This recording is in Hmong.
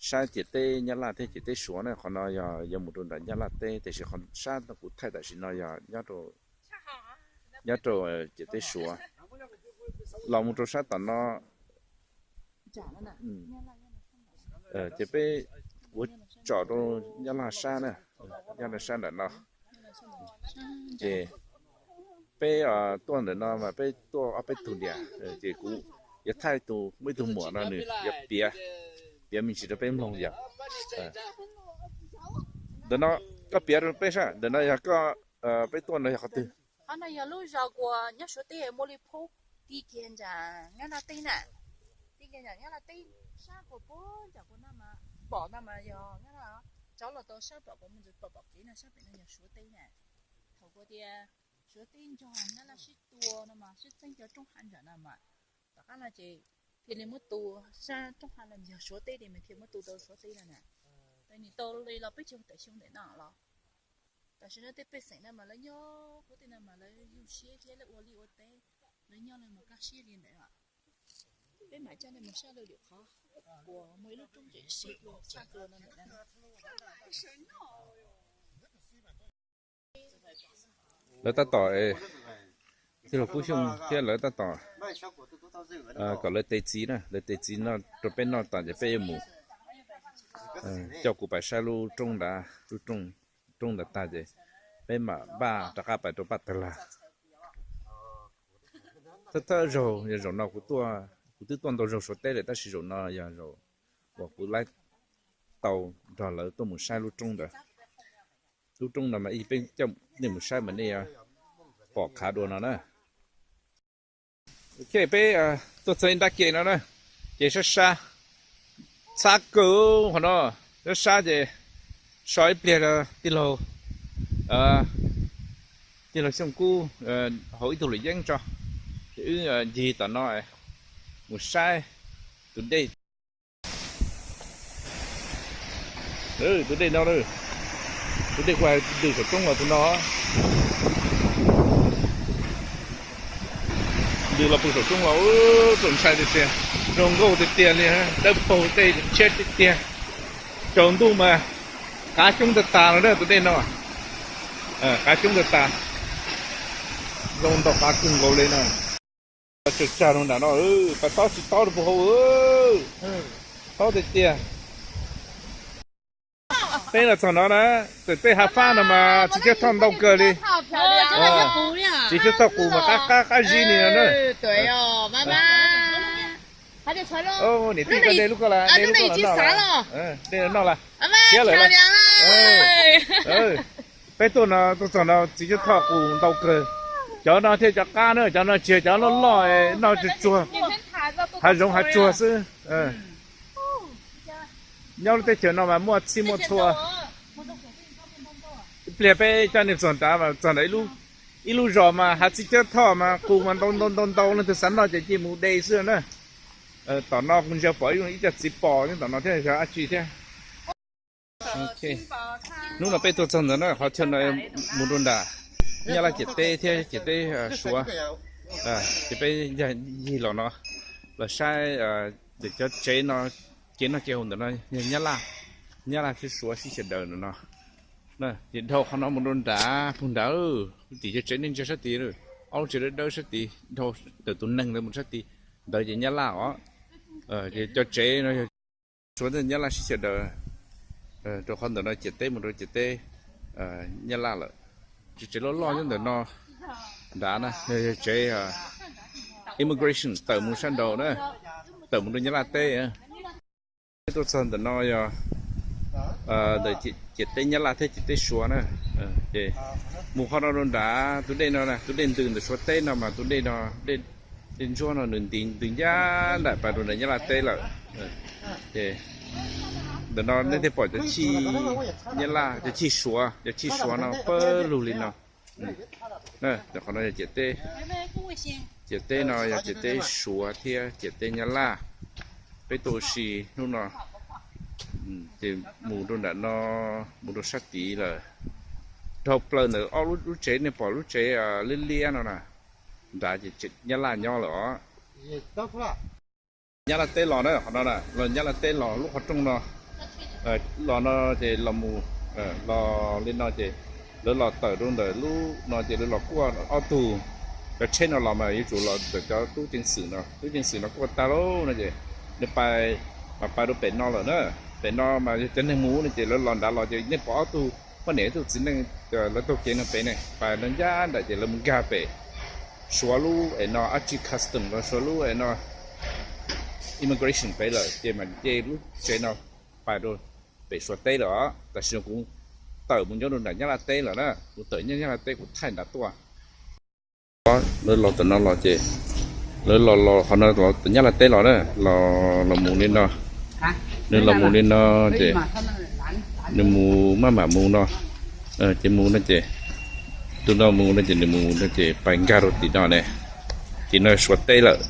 Sab ciam teb Nyab Laj thiab ciam teb Suav na, qhov no yog yuav mus rau nram Nyab Laj teb, tiam sis qhov sab no kuv thaij tam sim no yog nyob rau ciam teb Suav, los mus rau sab tom no. Ces peb ua tsom rau Nyab Laj sab na, Nyab Laj sab nram no. Ces peb tuaj ntawm no mas peb tuaj ob peb tug tiag, ces kuv yuav thaij tus, muaj ib tug muam no nws yuav piav, piav me ntsis rau peb mloog yom. Ntawm no koj piav rau peb saib, ntawm no yog koj, peb tuaj no yog qhov twg? Qhov no yog lub zos uas nyob Suav teb muaj li phub ti kiag nram Nyab Laj teb na, ti kiag nram Nyab Laj teb sab puag puag nram puag no mas pom no mas yog Nyab Laj, rov los tau sab pom puas mus pom pom kev no sab pem no yog Suav teb na. Thaum kuv tias Suav teb nrog Nyab Laj sib tua no mas sib txeeb cov roob hav nram no mas, tom qab no ces thiaj li muab tu sab roob hav no yog Suav teb li mas thiaj muab tu tau Suav teb no na. Tab sis tau li los peb caug tawm xyoo ntawm no los, tam sim no tej pej xeem no mas lawv nyob qhov tej no mas lawv zoo siab thiab lawv ua liaj ua teb, lawv nyob li mas kaj siab li ntawd. Peb mam coj nej mus saib lwm lwm qhov uas muaj ib lub roob tseem siab dua tshaj dua no ntawm no. Lawv tab tom, tij laug Kub Xyooj thiab lawv tab tom kom lawv tes txiv na, lawv tes txiv no rau peb noj tas ces peb yuav mus coj kuv pais saib lub roob nrad, lub roob nrad tag ces peb mam npaj rov qab pais rau Paj Tawg Lag. Thawj thawj zaug yog zaum no kuv tuaj, kuv twb tuaj ntau zaug Suav teb lawm tab sis zaum no yog zaum uas kuv laib tau nrog lawv tuaj mus saib lub roob ntawd. Lub roob no mas ib peb coj nej mus saib mas nej pom qhav dua no na. Ok, peb tuaj txog ib nrab ke no na, ces sab sab, txhab kawg qhov no, sab sab ces so ib pliag tij laug, tij laug Xyooj Kub hauv ib tug luam yeeb tso, ces wb ncig tom no mus saib tus dej. Tus dej no, tus dej kuv hais ntws saum roob los tus no. Ntws los pw saum roob los, txaus ntshai tiag tiag, zoo nkauj tiag tiag li, dawb paug dej tshiab tiag tiag. Tsaus ntuj mas qav coob tag tas no na tus dej no. Qav coob tag tas, zoo ntau qav kawg nkaus li no. Tsawg tsag rau nram no, pab tob tsis tob rau puag hauv, tob tiag tiag. Peb los txog no na, txawm tej hav fab no mas txiv Cuab Thoj ntau kawg li. Txiv Cuab Thoj qus mas qab qab qab zib li no na. Niam tij koj de lub koj las, de lub koj los noj las, de los noj las, siab lawm las. Peb tuaj no tuaj txog no txiv Cuab Thoj qus ntau kawg. Cov no thiaj cov qab na, cov no tsis yog cov loj loj noj tsuag tsuag, hav zoov hav tsuag xwb. Nyob lub teb chaws no mas muaj txhij muaj txhua. Ib pliag peb coj nej txog nrad mas txog nrad ib lub zos mas hav txiv Cuab Thoj mas qus mas ntau ntau ntau ntau, leej twg xav noj ces cia mus de xwb na. Tom no kuv ntsia pom ib co txiv pos tom no thiab yog dab tsi thiab. Hnub no peb tuaj txog ntawd na, qhov chaw no mus rau nram Nyab Laj ciam teb thiab ciam teb Suav, ces peb yig los no los saib cov tsev no, kev noj kev haus ntawm no yog Nyab Laj, Nyab Laj thiab Suav sib xyaw daws ntawm no. Ces dhau qhov no mus rau nrad, puag nrad, tim cov tsev nej ntsia sab tid, ob lub tsev dawb dawb sab tid, dhau ntawm tus neeg ntawd mus sab tid, ntawd ces Nyab Laj os. Ces cov tsev no yog Suav thiab Nyab Laj sib xyaw daws, rau qhov ntawm no ciam teb mus rau ciam teb Nyab Laj lawm. Tsev loj loj nyob ntawm no nrad na, yog tsev immigration tawm mus sab nraud na, tawm mus rau Nyab Laj teb. Peb tuaj txog ntawm no yog ntawm ciam teb Nyab Laj thiab ciam teb Suav na. Ces mus qhov no rau nrad tus dej no, tus dej ntws ntawm Suav teb no mas tus dej no, dej ntsuab no nws nti ntws ncaj nraim pas rau nram Nyab Laj teb lawm. Ces ntawm no nej thiaj pom cov chij Nyab Laj, cov chij Suav, cov chij Suav no pawg lug li no. Qhov no yog ciam teb, ciam teb no yog ciam teb Suav thiab ciam teb Nyab Laj. Peb tuaj ua si hnub no ces mus rau nram no, mus rau sab tid lawm. Dhau plaws ntawm ob lub tsev nej pom lub tsev liab liab no na, nrad ces Nyab Laj nyob lawm os. Nyab Laj teb los na, qhov no na los Nyab Laj teb los lub qhov rooj no. Los no ces los mus, los li no ces lawv los tawm rau ntawm lub no ces lawv los kuaj ob tug. Cov tsheb no los mas yuav tsum los ntawm cov tub ceev xwm no, tub ceev xwm no kuaj tag lauj no ces nws pais, mas pais rau pem no lawm na. Pem no mas yog cov neeg mus no ces lawv los nrad los ces nej pom ob tug poj niam ib tug txiv neej, lawv taug kev no pem ne, pais no ncaj nraim ces lawv mus nkag pem Suav lub es no dab tsi custom los Suav lub es no immigration pem lawm ces mam nce lub tsev no pais rau pem Suav teb lawm os. Tam sim no kuv tawm mus nyob rau nram Nyab Laj teb lawm na, kuv tawm nyob Nyab Laj teb kuv thaij nram tuaj. Lawv los tam no los ces lawv los los qhov no los tam Nyab Laj teb los na, los los mus li no, nws los mus li no ces nws mus maj mam mus no, ces mus no ces tus no mus no ces nws mus no ces pais nkag rau tim no ne, tim no Suav teb lawm.